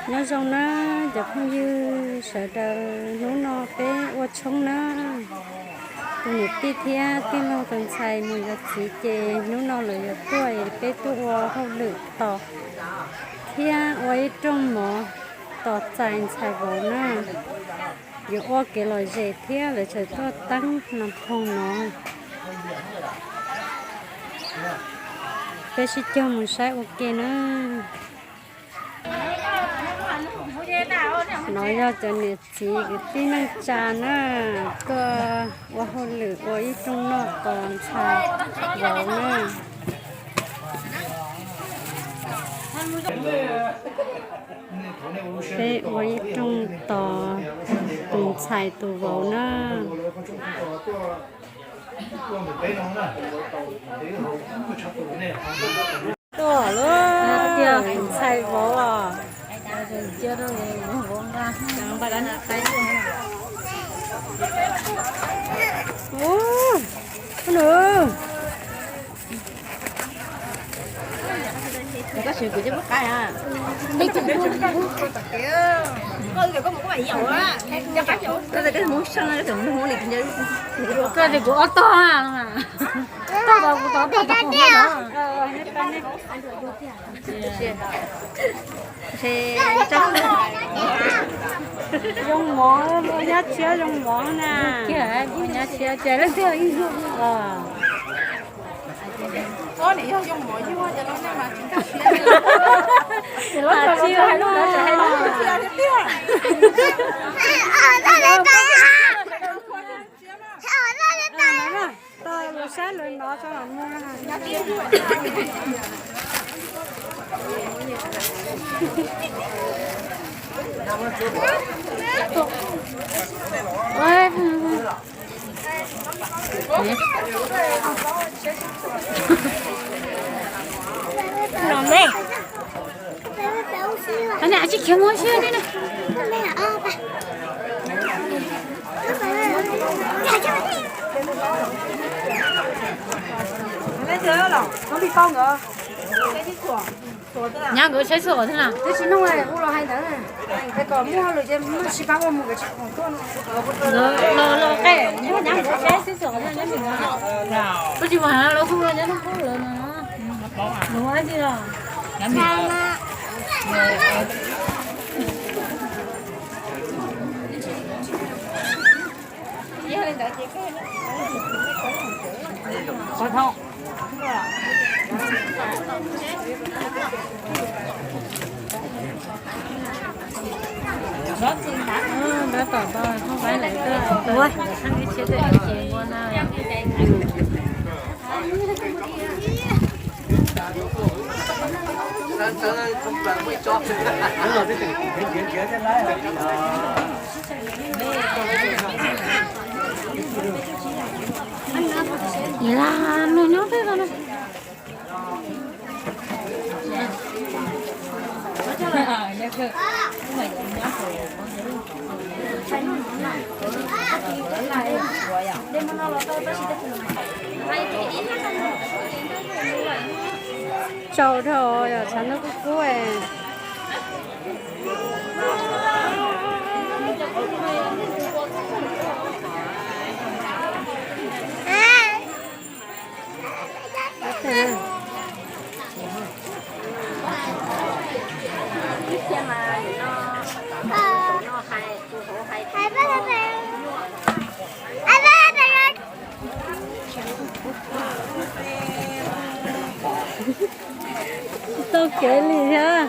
Nyob zoo na cov phooj ywg sawv daws, hnub no peb ua tshoob na. Tus niam tij thiab tij laug tus ntxhais mus yuav txiv ces hnub no lawv yuav tuaj, peb tuaj ua hauj lwm tos thiab ua ib rooj mov tos txais ntxhais vauv na. Yuav ua kev lom zem thiab lawv tseem tuaj teeb nas phoog no. Peb sib cog mus saib ua ke na. No yog cov niam txiv kwv tij neej tsa na, tuaj ua hauj lwm ua ib rooj noj tos ntxhais vauv na. Peb ua ib rooj tos tus ntxhais tus vauv na. Tus ntxhais vauv os. Koj tias kuv ob tog, tog tau kuv tau tog tau. Zoo mov, nyab tshiab zoo mov na. Kiag kuv nyab tshiab ces leej twg ib yug os. Tau lus saib lus nov tso los mus. Los me. Tsis khiav mus si. Nyab nkawd saib xwb os thiab na. Twb tsis nug hu los hais ntawd, es kom muaj lwm ces muaj sib pab ua mus kom tsis khoom tuaj no. Los los qe, nyab nkawd saib xwb os thiab nyab nkawd. Koj tsis mus hais los hu los nyab nkawd hu lawm no. Nws hu dab tsi los? Npab tom tau thoob qab lawm, thoob ib tsheb tej ces ua na. Lam nus nyob tej no. Tsaus dhau, yog tshav ntuj kub kub. Tau kev li thiab.